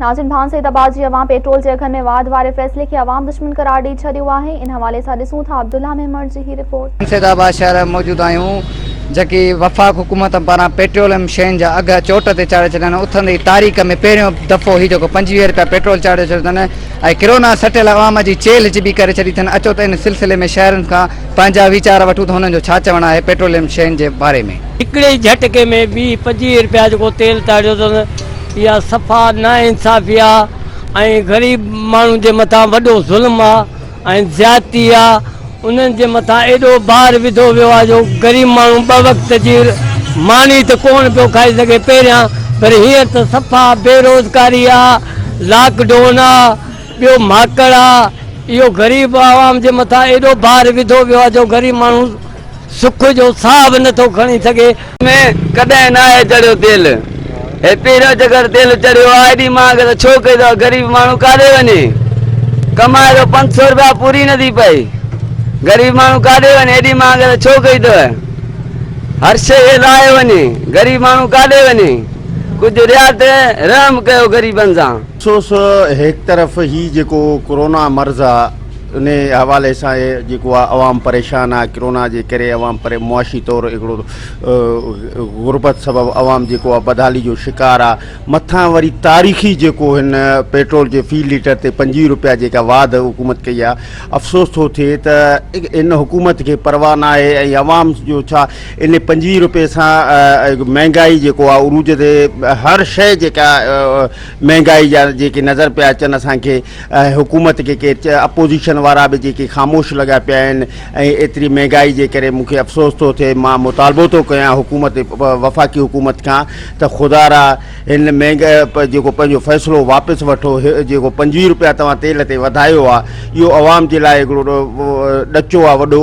ناظرين ڀان سيد آباد جي عوام پيٽرول جي اگهن ۾ واڌ واري فيصلي کي عوام دشمن قرار ڏئي ڇڏيو آهي ان حوالي سان ڏسون ٿا عبدالله ميمڻ جي هي رپورٽ. ڀان سيد آباد شهر ۾ موجود آهيون جيڪي وفاق حڪومت پاران پيٽروليم شين جا اگهه چوٽ تي چاڙهي ڇڏيا آهن اٿندي تاريخ ۾ پهريون دفعو هي جيڪو 25 رپيا پيٽرول چاڙهي ڇڏيو اٿن ۽ ڪرونا سٽيل عوام جي چيلهه چٻي ڪري ڇڏي اٿن اچو ته ان سلسلي ۾ شهرين کان پنهنجا ويچار وٺون ته هنن جو ڇا چوڻ آهي پيٽروليم شين جي باري ۾. هڪڙي ئي جهٽڪي ۾ 20 25 رپيا جيڪو تيل چاڙهيو اٿن اها صفا ناانصافي آ ۽ غريب ماڻهن جي مٿان وڏو ظلم آ ۽ زيادتي آ انهن جي مٿان ايڏو بار وڌو ويو آ جو غريب ماڻهو ٻه وقت جي ماني ته ڪونه پيو کائي سگهي پهريان پر هينئر ته صفا بيروزگاري آ لاڪ ڊون آ ٻيو ماڪڙ آ، اهو غريب عوام جي مٿان ايڏو بار وڌو ويو آ جو غريب ماڻهو سک جو ساهه به نٿو کڻي سگهي. ۾ ڪڏهن ناهي چڙهيو تيل هي پهريون چڪر تيل چڙهيو آ ايڏي مهانگ ته ڇو ڪئي اٿو غريب ماڻهو ڪاڏي وڃي ڪمائي ٿو 500 رپيا پوري نٿي پئي غريب ماڻهو ڪاڏي وڃي ايڏي مهانگ ته ڇو ڪئي اٿو هر شي کي لاهيو وڃي غريب ماڻهو ڪاڏي وڃي ڪجهه رعايت رحم ڪيو غريبن سان. افسوس هڪ طرف هي جيڪو ڪرونا مرض آ انهي حوالي سان جيڪو آ عوام پريشان آ ڪرونا جي ڪري عوام پري معاشي طور هڪڙو غربت سبب عوام جيڪو آ بدحالي جو شڪار آ مٿان وري تاريخي جيڪو هن پيٽرول جي في ليٽر تي 25 روپيا جيڪا واڌ حڪومت ڪئي آ افسوس ٿو ٿئي ته ان حڪومت کي پرواهه ناهي ۽ عوام جو ڇا ان 25 روپئي سان مهنگائي جيڪو آ عروج تي هر شيء جيڪا مهنگائي جا جيڪي نظر پيا اچن اسان کي ۽ حڪومت کي ڪي اپوزيشن وارا به جيڪي خاموش لڳا پيا آهن ۽ ايتري مهنگائي جي ڪري مون کي افسوس ٿو ٿئي مان مطالبو ٿو ڪيان حڪومت وفاقي حڪومت کان ته خدا را هن مهنگائي جيڪو پنهنجو فيصلو واپس وٺو جيڪو 25 روپيا توهان تيل تي وڌايو آهي اهو عوام جي لاء هڪڙو ڏچو آهي وڏو.